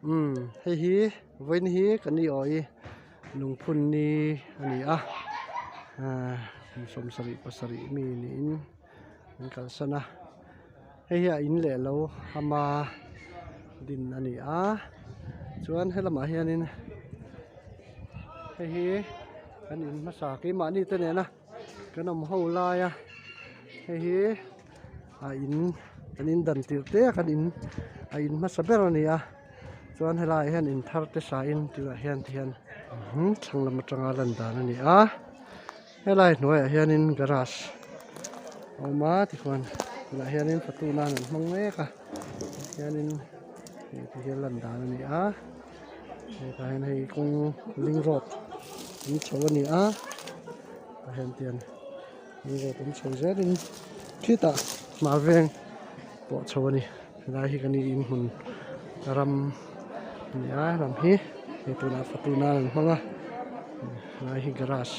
Umm hei hi vawiin hi kan i awih lungphun ni a ni a ahh kum 77 mi niin an kalsan a hei hi a in leh lo ama din a ni a chuan helamah hianin hei hi kan in hmasa keimahni te nena kan awm ho laia hei hi a in kan in dan tirh te a kan in a in hmasa ber a ni a chuan helaiah hian in thar te sa in tunah hian ti hian thlang lam atanga lan dan a ni a helai hnuaiah hianin garage a awm a tikhuan tunah hianin fatu nan an hmang mek a hianin hei ti hian lan dan a ni a hetah hian hei kawng ring road an chho a ni a tah hian tian ring road an chho zelin khitah hmar veng pawh chho a ni helai hi kan inhmun ram a ni a ram hi hei tunah fatu nan an hmang a helai hi garage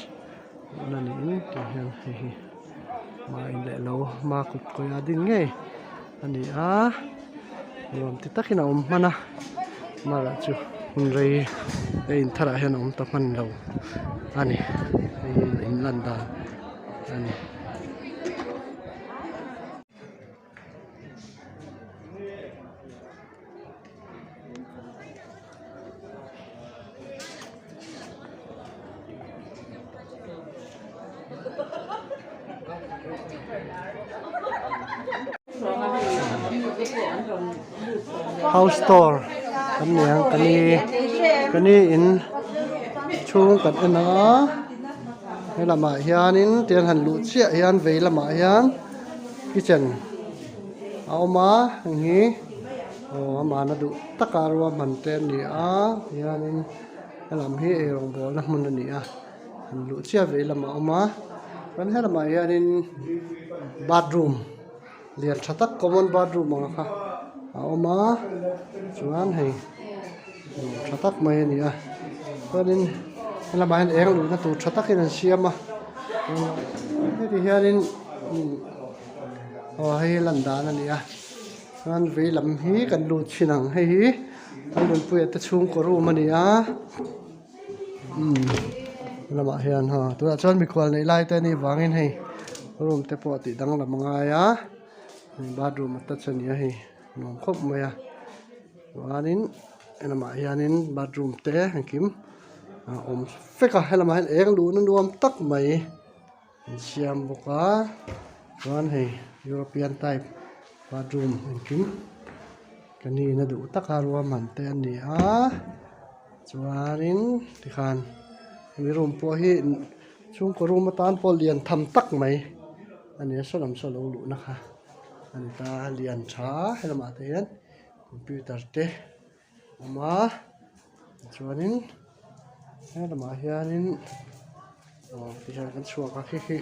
a niin tah hian hei hi hma in leh lo hma kut kawi a ding ngei a ni a nuam ti takin a awm hman a amaherawh chu hun rei a in tharah hian a awm ta hman lo a ni hei hi in lan dan a ni. House tour kan nei ang ka ni ka ni in chhung kan en a he lamah hianin tiang han luh chiah hian vei lamah hian kitchen a awm a heng hi aw amahna duh taka ruahman te a ni a tihianin helam hi eirawng bawlna hmun a ni a han luh chiah vei lamah a awm a chuan helamah hianin bathroom lian tha tak common bathroom ang kha a awm a chuan hei tha tak mai a ni a chuanin helamah hian eng luhna tur tha takin an siam a heti hianin aw hei hi lan dan a ni a chuan vei lam hi kan lut thin ang hei hi kan nunpuia te chhungkaw room a ni a umm lamah hian ha tunah chuan mikhual neih lai te a nih vangin hei room te pawh tih danglam a ngai a bathroom attach a ni a hei nuam khawp mai a chuanin helamah hianin bathroom te engkim a awm vek a helamah hian eng luhna nuam tak mai. An siam bawk a chuan hei european type bathroom engkim ka ni in a duh tak a ruahman te a ni a chuanin tikhan hemi room pawh hi chhungkaw room atan pawh lian tham tak mai a ni a saw lam saw lo luhna kha a ni ta a lian tha a helamah te hian computer te a awm a chuanin he lamah hianin aw tihian kan chhuak a khi khi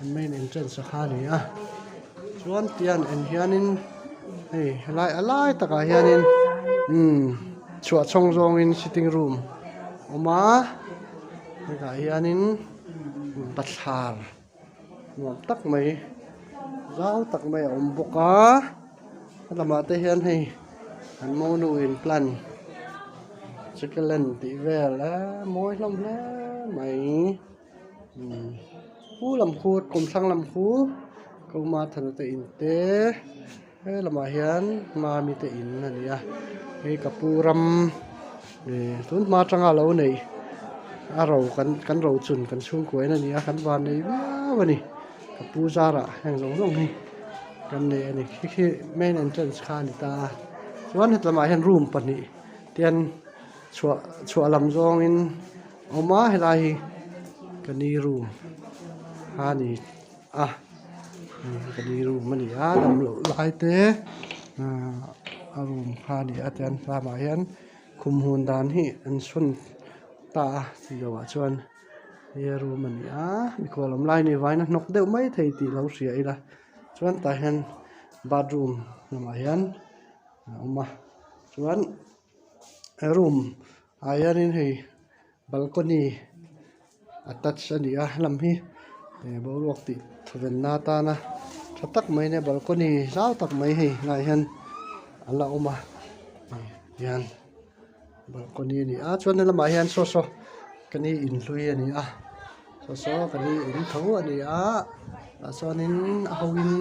an main entrance a kha a ni a chuan tian en hianin hei helai a lai takah hianin umm chhuah chhawng zawngin sitting room a awm a hetah hianin bathlar nuam tak mai zau tak mai a awm bawk a a lamah te hian hei an monu in plan succulent tih vel eee mawi hlawm hle mai umm khu lam khu kawmthlang lam khu kawma thana te in te he lamah hian mami te in a ni a hei ka pu ram ih tun hma atanga lo neih a ro kan kan ro chun kan chhungkua in a ni a kan van nei viau a ni ka pu zarah heng zawng zawng hi kan nei a ni khi khi main entrance kha a ni ta a chuan hetlamah hian room pahnih te an chhuah chhuah lam zawngin a awm a helai hi ka ni room a ni a ka ni room a ni a dam loh lai te ahh a room kha a ni a tian tlangah hian khum hun dan hi an sawn ta a tih loh ah chuan he room a ni a mikhual awm lai ni vain a hnawk deuh mai thei tih lo hria ila chuan tah hian bathroom lamah hian a awm a chuan he room ah hianin hei balcony attach a ni a helam hi boruak tih thawvenna atana tha tak mai ania balcony zau tak mai hei helaiah hian a la awm a hian. Balcony a ni a chuan helamah hian saw saw ka ni in hlui a ni a saw saw ka ni in tho a ni a tah chuanin a ho in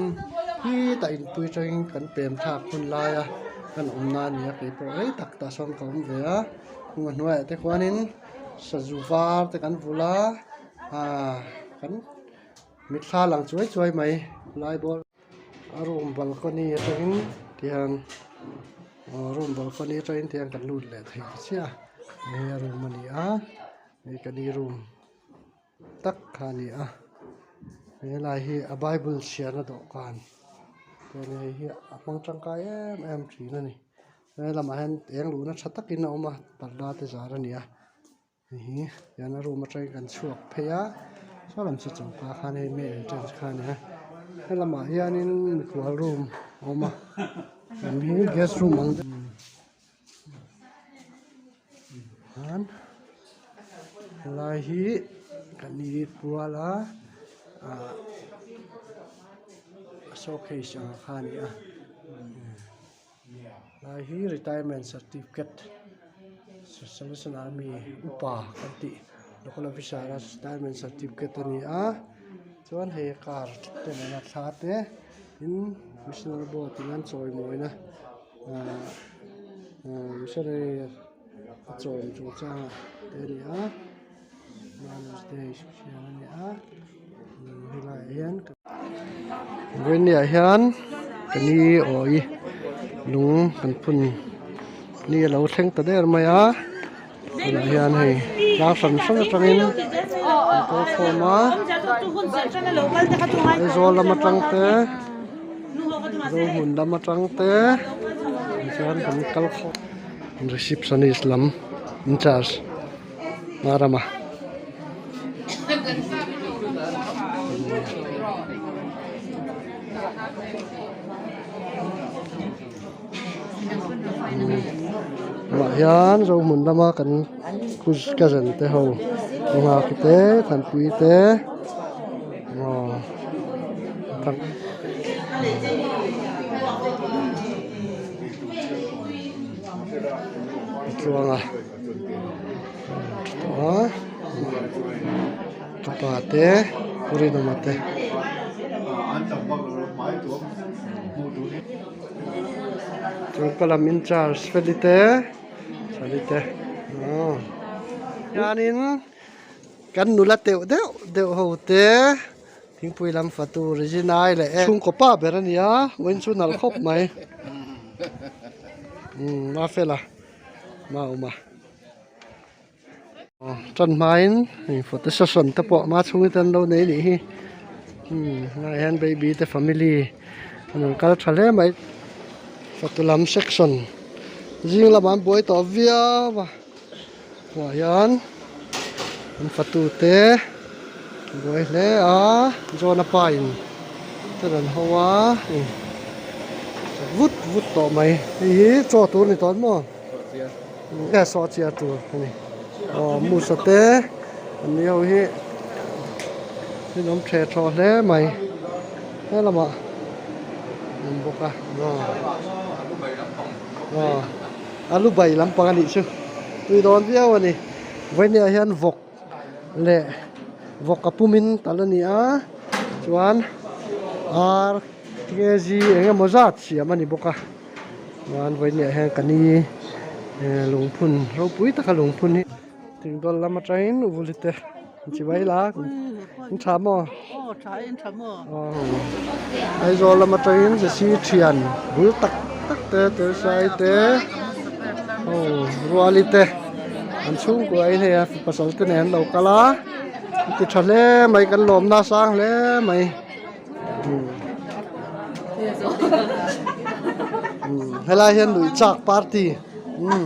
khitah inpui atangin kan pem thlak hun laia kan awmna a ni a keipawh rei tak tah sawn ka awm ve a hung a hnuaiah te khuanin sazu var te kan vulh a ahh kan mitthla lang chuai chuai mai lai bawr. A room balcony atangin tihian aw room balcony atangin tihian kan lut leh thei ta chiah a hei a room a ni a hei ka ni room tak kha a ni a helai hi a bible chhiarna dawhkan te a ni a hei hi a hmang tangkai em em thin a ni helamah hian eng luhna tha takin a awm a parda te zar a ni a. Hei hi tihian a room atangin kan chhuak phei a saw lam chu choka khan hei main entrance kha a ni a helamah hianin mikhual room a awm a lam hi guest room ang deuh hian helai hi kan pual a ah showcase ang kha a ni a. Lai hi retirement certificate solution army upa kan tih local officer a retirement certificate a ni a chuan hei car te nena thla te tin missionary board in an chawimawina ahh ahh missionary a chawm chungchangah te a ni a mother's day siam a ni a helaiah hian vawinia hian ka ni awi lung kan phun ni a lo thleng ta der mai a tunah hian hei tlang hran hrang atangin an kal khawm a Aizawl lam atang te Zohmun lam atang te tichuan kan kal khawm receptionist lam incharge. Marama. Mah hian Zohmun lama kan cousin te ho Nghaki te Thanpui te aw Tluanga. Ka pa te Pu Rinawma te chungka lam in charge feli te feli te aw hianin kan nula teuh deuh deuh ho te thingpui lam fatu Regina-i leh chhungkaw pa ber a ni a vawiin chu nalh khawp mai umm a fel a. Mauma aw tan hmain hei photo session te pawh hma chhungin te an lo nei anih hi umm helaiah hian baby te family an rawn kal tha hle mai photo lam section zing lamah an buai tawh viau a buah hian an fatu te an buai hle a John-a pa in te rawn ho a hei vut vut tawh mai hei hi chaw tur a ni tawh maw e saw chiar tur a ni aw musa te an ni ho hi an awm the thaw hle mai helamah an awm bawk a aw. A lu bai lampang a nih chu tui dawn viau a ni vawinia hian vawk leh vawk a pumin tal a ni a chuan ar kg eng emaw zat siam a ni bawk a chuan vawinia hian ka ni lungphun ropui taka lungphun hi thingdawl lam atangin uvuli te an chi mai la an tha maw Aizawl lam atangin zesi thian bul tak tak te tersai te aw ruali te an chhungkua in hei a pasal te nen an lo kal a an ti tha hle mai kan lawmna a sang hle mai helai hian nuih chak party umm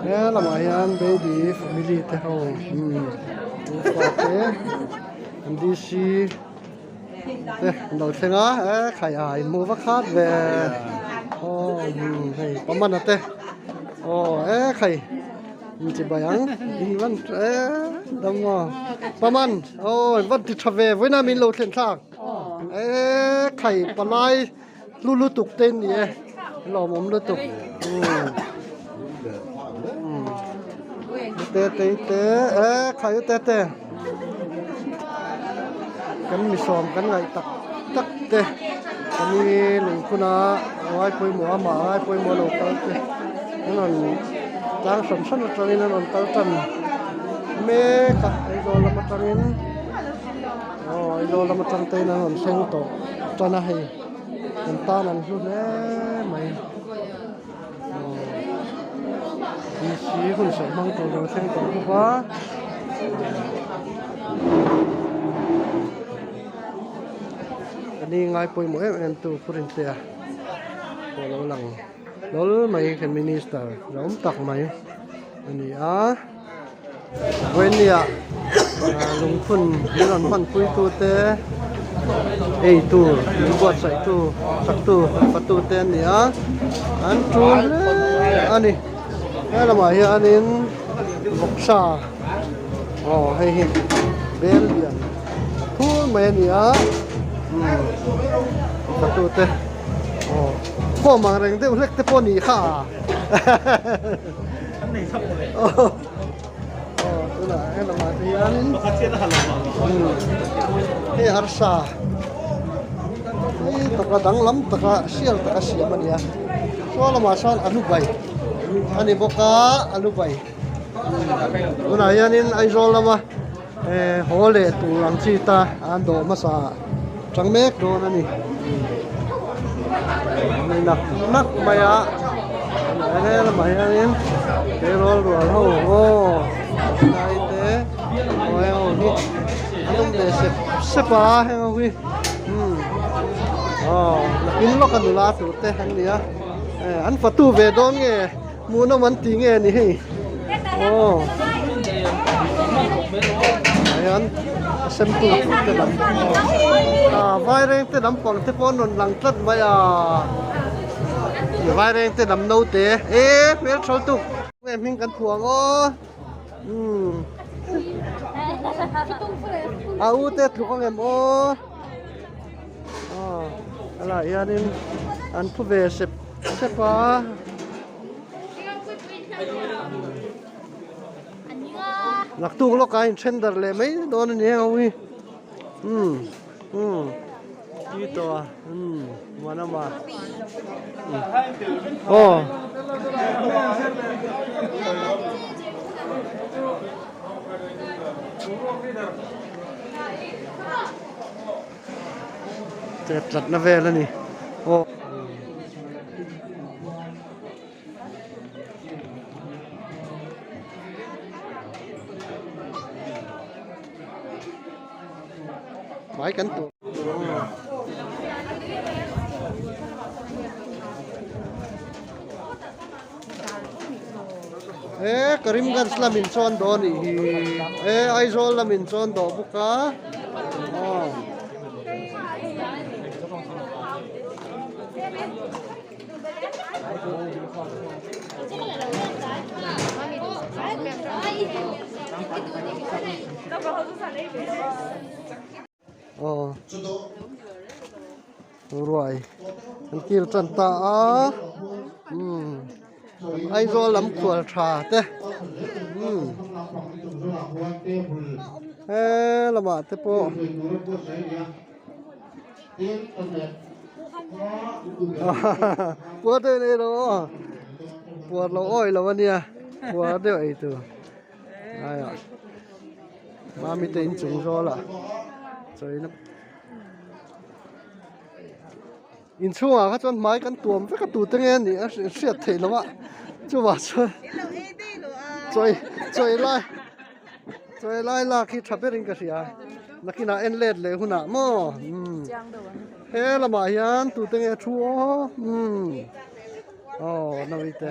he lamah hian baby family te ho umm nufa te an dc te an lo thleng a e khai a in hmuh vak khat ve aw umm hei pamana te aw e khai in chi bai ang in van e dam maw paman aw in van ti tha ve vawiin a min lo thlen thlak e khai palai. Hlu lutuk te ni e lawmawm lutuk umm. Tetei te e khai u Tete kan mi sawm kan ngaih tak tak te kan ni lungphun a ngai pawimawh a mah ngai pawimawh lo kal te an rawn tlang hran hran atangin an rawn kal tan mek a Aizawl lam atangin aw Aizawl lam atang te in an rawn thleng tawh tan a hei kan tan an hlu hle mai. Mihring hun sawi hmang tur lo thleng tawh bawk a ani ngai pawimawh em em tu pu Rintea pawh lo lang hlawl mai kan minister la awm tak mai a ni a Vawinia lungphun min rawn hmanpui tu te ei tur min buatsaih tu sak tu fatu te an ni a an tul hle a ni he lamah hianin vawksa aw hei hi bel lian thur mai a ni a umm fatu te aw khawm ang reng deuh hlek te pawh a nih kha. Tunah he lamah te hianin hei arsa hei taka danglam taka sial taka siam a ni a saw lamah sawn alu bai a ni bawk a alu bai tunah hianin Aizawl lama eh haw leh tur ang chi ta an dawh hmasa tang mek dawn a ni nak nak mai a he lamah hianin tleirawl rual ho aw hnai te aw heng ho hi an awm ve sep sep a heng ho hi umm aw nakin lawka nula tur te an ni a eh an fatu ve dawn nge. Hmuhnawm an ti nge ni hei aw ah hian a sem tu tur te lam ah vaireng te lampang te pawh an rawn lang tlat mai a vaireng te lam naute e hmel thawl tuk nge hming kan phuang aw umm a u te tluk ang em aw aw helaiah hianin an phu ve sep sep a. Naktuk lawk ah in then darh leh mai dawn a ni ang ho hi umm umm ti tawh a umm muanawma aw. Chet tlatna vel a ni aw. Mai kan tur. E Karimganj lamin chuan dawn nih hi e Aizawl lamin chuan dawh bawk a aw. Aw ruai an kil tan ta a umm Aizawl lam khual tha te umm he lamah te pawh. Puar deuh in ei lo aw puar lo awi lo ania puar deuh ei tur aiah mami te inchung zawl ah chawina inchhungah kha chuan hmai kan tuam vek a tute nge anih a hriat theih loh a chuvah chuan chawi chawi lai. Chawi lai lak hi tha berin ka hria nakinah en let leh hunah maw umm he lamah hian tute nge thu aw umm aw nawi te.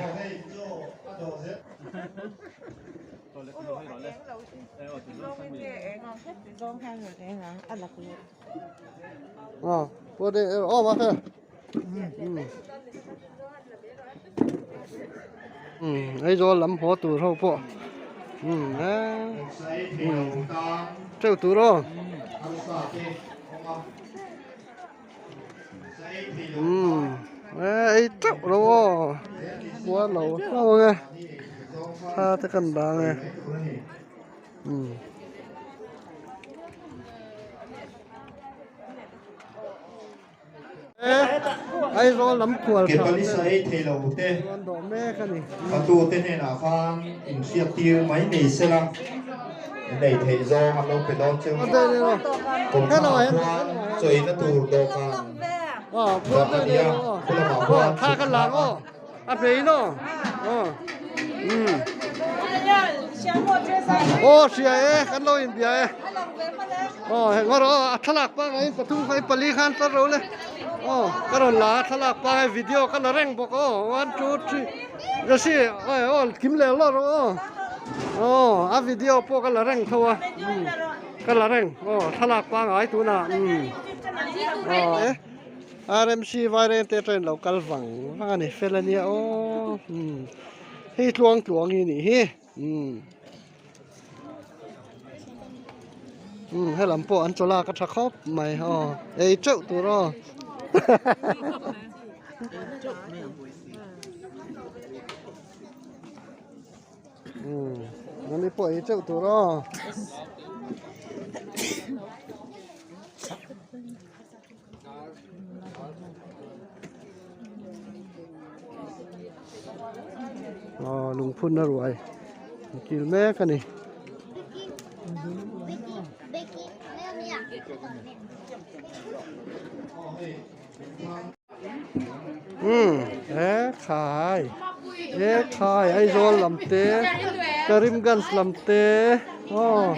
Aw aw mahse umm Aizawl lam haw tur ho pawh umm eee teuh tur aw umm eee ei teuh lo aw puar lo hlauh ang e thla te kan dang e. Umm. Aizawl lam khual Ke palisa ei thei lo te fatu te hnenah khan inhriat tir mai nei sela in ei theih zawng an lo pe dawn cheu a. Kawmthlang ah khuan chawina tur dawhkan dah a ni a, khu lamah khuan thutna a Aw hria e kan lo inbia e aw heng erawh aw a thlalak pangai in pathum kha in pali khan tlar ro le aw ka rawn la a thlalak pangai video ka la reng bawk aw one two three Jessy aw aw kim leh lawr rawh aw aw a video pawh ka la reng tho a ka la reng aw thlalak pangai tunah umm aw. RMC Vairengte train lo kal vang vang a ni fel a nia aw umm hei tluang tluang hi nih hi umm umm helam pawh an chaw lak a tha khawp mai aw ei teuh tur aw umm ani pawh ei teuh tur aw. Aw lungphun a ruai an kil mek a ni. Umm he khai he khai Aizawl lam te Karimganj lam te aw.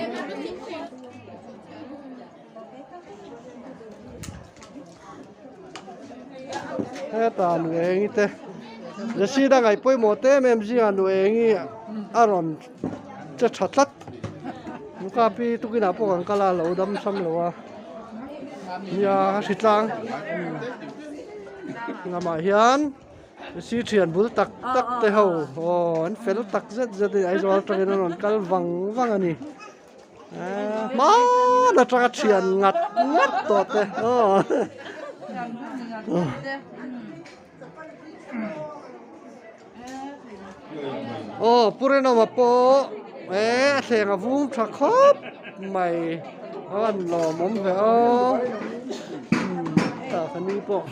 Heta nu eng te Jessy dang ai pawimawh te em em zingah nu eng hi a rawn che tha tlat Luka pi tukinah pawh kan kal a lo dam sam lo a nia a hri tlang lamah hian Jessy thian bul tak tak te ho aw an fel tak zet zet a ni Aizawl atangin an rawn kal vang vang a ni. Hmaan atanga thian ngat ngat tawh te aw aw Pu Rinawma pawh e a thleng a vung tha khawp mai a van lawmawm ve aw tah ka ni pawh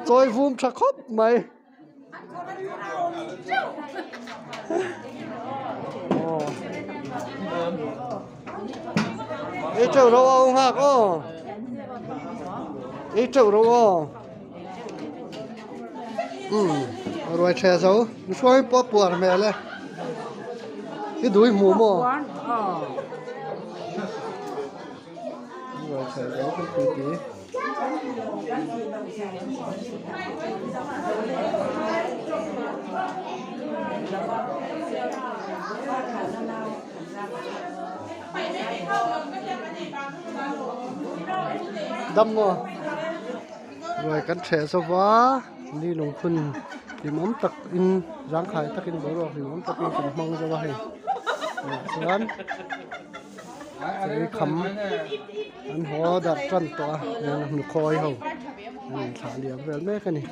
chawi vum tha khawp mai. Ei teuh ro aw nghak aw ei teuh ro aw um ruai the zo mihruai pawh puar hmel e i dui hmu maw ruai the zo kan ti ti. Dam maw ruai kan ṭheh zo va ni lungphun hlimawm tak in zangkhai takin boruak hlimawm takin kan hmang zo a hei chuan chei kham. An haw darh tan tawh a, heng hnukhawi ho an inthlah liam vel mek a ni.